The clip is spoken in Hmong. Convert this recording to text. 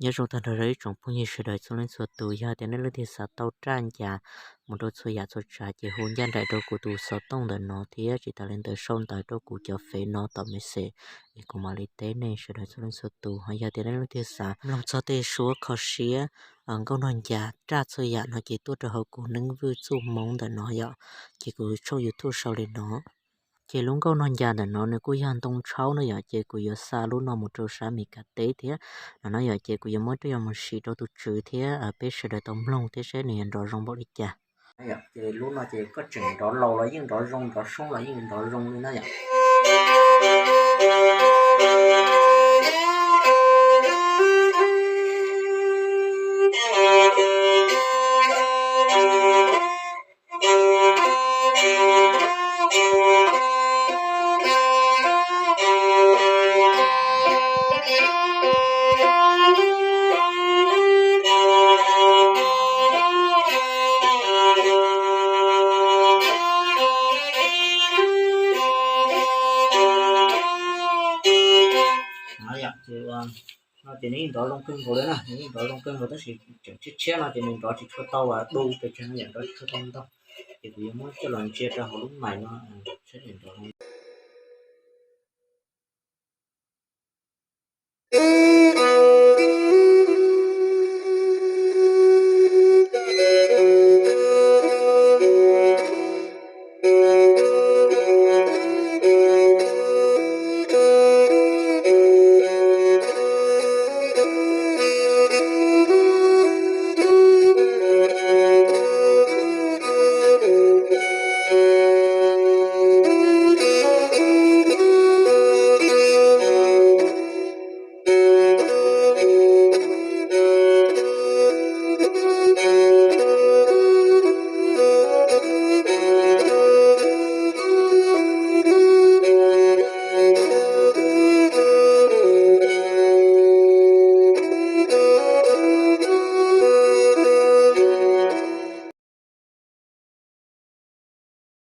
Nyob zoo tag nrho rau ib tsoom phooj ywg sawv daws txhua leej txhua tus, yog tias nej leej twg xav tau raj ncas mus rau txhua yam txhua tsav ces hu ncaj nraim rau kuv tus xov tooj ntawm no thiab tsis tas li ntawd sau ntawv rau kuv cov fev no tom message es kuv mam li teb nej sawv daws txhua leej txhua tus. Ho yog tias nej leej twg xav mloog txog tej suab kho siab, nkauj nog ncas, raj txhua yam no ces tuaj rau hauv kuv Neeb Vwj Txuj Hmoob ntawm no yom, ces kuv tshooj YouTube sau li no. Ces lub nkauj nog ncas ntawm no nws kuj yog ntoo tshaub no yom, ces kuv yuav xa lub no mus rau sab Mes Kas teb thiab no no yom, ces kuv yuav muab coj mus siv rau tus tswv thiab peb sawv daws tau mloog thiab seb nws yuav nrov zoo npaum li cas. Ces lub no ces koj tseem nrov laus los yeej nrov zoo, nrov soob los yeej nrov zoo li na yom. No ces nws yeej nrov zoo kawg nkaus li na, nws yeej nrov zoo kawg nkaus tab sis tseem tshiab tshiab no ces nws nrov tsis tshua tau du pes tsawg no yom, nrov tsis tshua tau ntau. Ces kuv yuav muab coj los ntsia rau hauv lub mais no saib nws nrov zoo.